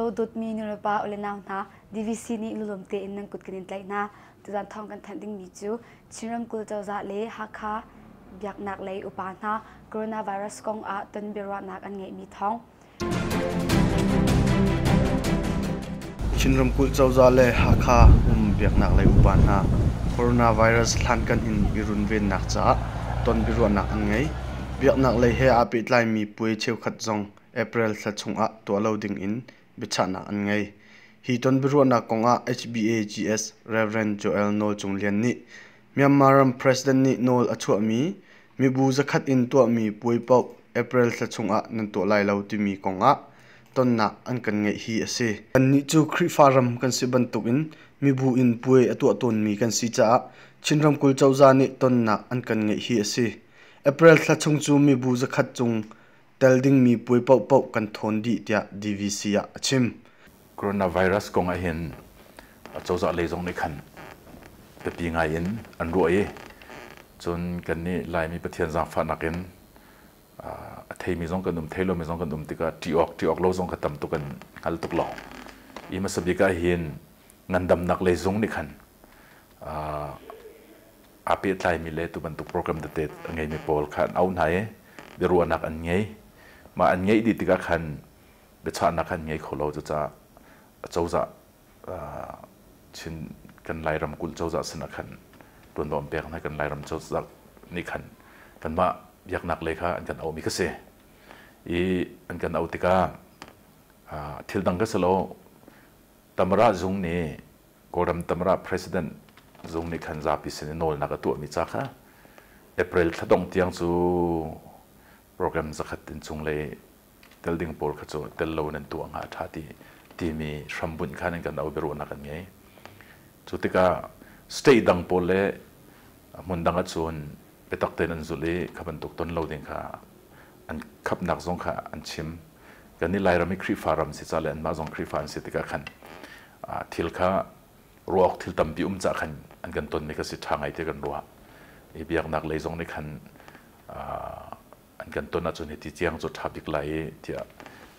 Hello dawtmi nulepa ule nau hna, DVC nih lulawm tein nan kut kan in tlaih hna. Tuzan thawng kan thanh dingmi cu Chin ramkulh cozah le Hakha biaknak lei upa hna coronavirus kong ah ton biaruahnak an ngeihmi thawng. Chin ramkulh cozah le Hakha um biaknak lei upa hna coronavirus hlankan in i runvennak caah ton biaruahnak an ngei. Biaknak lei he aa pehtlaimi puai cheukhat zong April thla chungah tuah lo ding in biachahnak an ngei. Hi ton biaruahnak kong ah HBAGS Rev. Joel Nawl Cung Lian nih Myanmar ram President nih nawl a chuahmi mibu zakhat in tuahmi puai paoh April thla chungah nan tuah lai lo timi kong ah tonnak an kan ngeih hi a si. Kannih cu Khrihfa ram kan si bantukin mibu in puai a tuah tawnmi kan si caah Chin ramkulh cozah nih tonnak an kan ngeih hi a si. April thla chung cu mibu zakhat cung tel dingmi puai paohpaoh kan thawn dih tiah DVC ah a chim. Coronavirus kong ah hin cozah lei zong nih khan biapi ngai in an ruah i cun kannih Laimi Pathian zaangfahnak in a theimi zong kan um, thei lomi zong kan um tikah ṭih awk ṭih awk lo zong kha tam tuk kan hngal tuk lo. I hmasa bik ah hin ngandamnak lei zung nih khan aa pehtlaimi le tu bantuk program tete a ngeimi pawl kha an auh hna i biaruahnak an ngei. Mah an ngeih dih tikah khan biachahnak kha an ngei kho lo. Cucaah cozah Chin kan Lairam kulh cozah sinah khan ṭuanvo an pek hna. Kan Lairam cozah nih khan kanmah biaknak lei kha an kan auhmi kha si. I an kan auh tikah thil dang ka si lo. Tamara zung nih Kawlram Tamara President zung nih khan zapi sin i nawlnak a tuahmi ca kha April thla dongh tiang cu program zakhat in cunglei tel ding pawl kha cu tel lo nan tuah hnga ṭha ti timi hrambunh khan in kan au biaruahnak an ngei. Cu tikah state dang pawl le hmun dang ahcun biatak tein an zulh i kha bantuk ton lo ding kha an khapnak zong kha an chim. Kan nih Lairam hi Khrihfa ram si ca le anmah zong Khrihfa an si tikah khan thil kha ruah awk thil tampi um cah khan an kan tonmi kha si ṭha ngai ti kan ruah. I biaknak lei zong nih khan an kan ton ahcun hiti tiang cu ṭha bik lai i tiah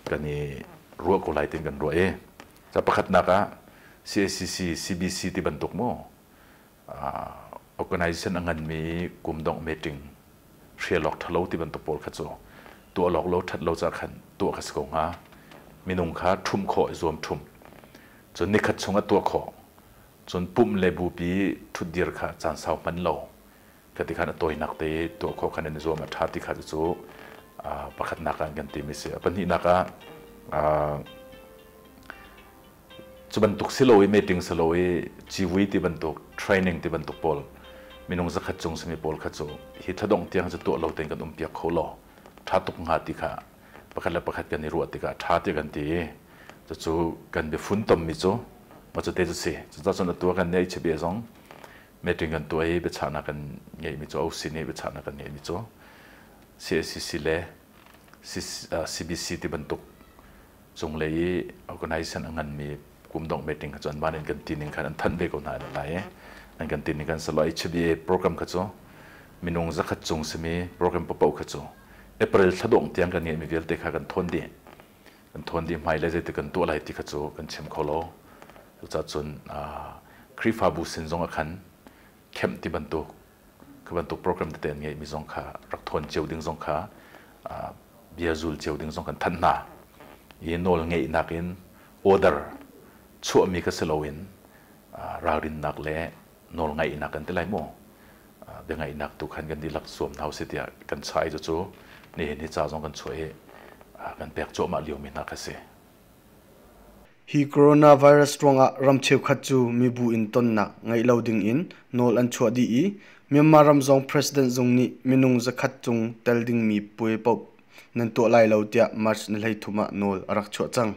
kan i ruah ko lai tin kan ruah i ca pakhatnak ah CACC, CBC ti bantuk mu organization a nganmi kum dongh meeting hrial awk ṭhalo ti bantuk pawl kha cu tuah lawk lo ṭhat lo ca khan tuah kha si ko hnga. Minung kha ṭhumh khawh i zuam ṭhumh. Cun nikhat chung ah tuah khawh. Cun pumh le bupi ṭhutdir kha caan sau hman lo. Kha ti khan a tawinak te tuah khawh khan in i zuam a ṭha ti kha cu pakhatnak ah an kan timi si. A pahnihnak ah Cu bantuk si lo i meeting si lo i civui ti bantuk, training ti bantuk pawl minung zakhat cung simi pawl kha cu hi thladongh tiang cu tuah lo tein kan um piak kho law ṭha tuk hnga ti kha pakhat le pakhat kan i ruah tikah ṭha ti kan ti i cucu kan biafuntommi cu mah cu te cu si. Cucaah cun atu ah kan neih chiabia zong meeting kan tuah i biachahnak kan ngeihmi cu OC nih biachahnak kan ngeihmi cu CACC le CBC ti bantuk cunglei i organization a nganmi kum dongh meeting kha cu anmah nih an kan ti ning khan an thanh ve ko hna an lai i an kan ti ning kan salo HBA program kha cu minung zakhat cung simi program paoh kha cu April thla dongh tiang kan ngeihmi vialte kha kan thawn dih kan thawn dih hmai le zeiti kan tuah lai ti kha cu kan chim kho lo cucaah cun Khrihfabu sin zong ah khan kemh ti bantuk Kha bantuk program tete an ngeihmi zong kha rak thawn cio ding zong kha bia zul cio ding zong kan thanh hna. I nawl ngeihnak in order chuahmi kha si loin ralrinnak le nawl ngaihnak kan ti lai maw? Bia ngaihnak tu khan kan dihlak zuam hna usih tiah kan chai cu nihin hi ca zong kan chuah i kan pek cuahmah liomi hna kha si. Hi coronavirus ruangah ram cheukhat cu mibu in tonnak ngeih lo dingin nawl an chuah dih i Myanmar ram zong President zung nih minung zakhat cung tel dingmi puai paoh nan tuah lai lo tiah March ni 13 ah nawl a rak chuah cang.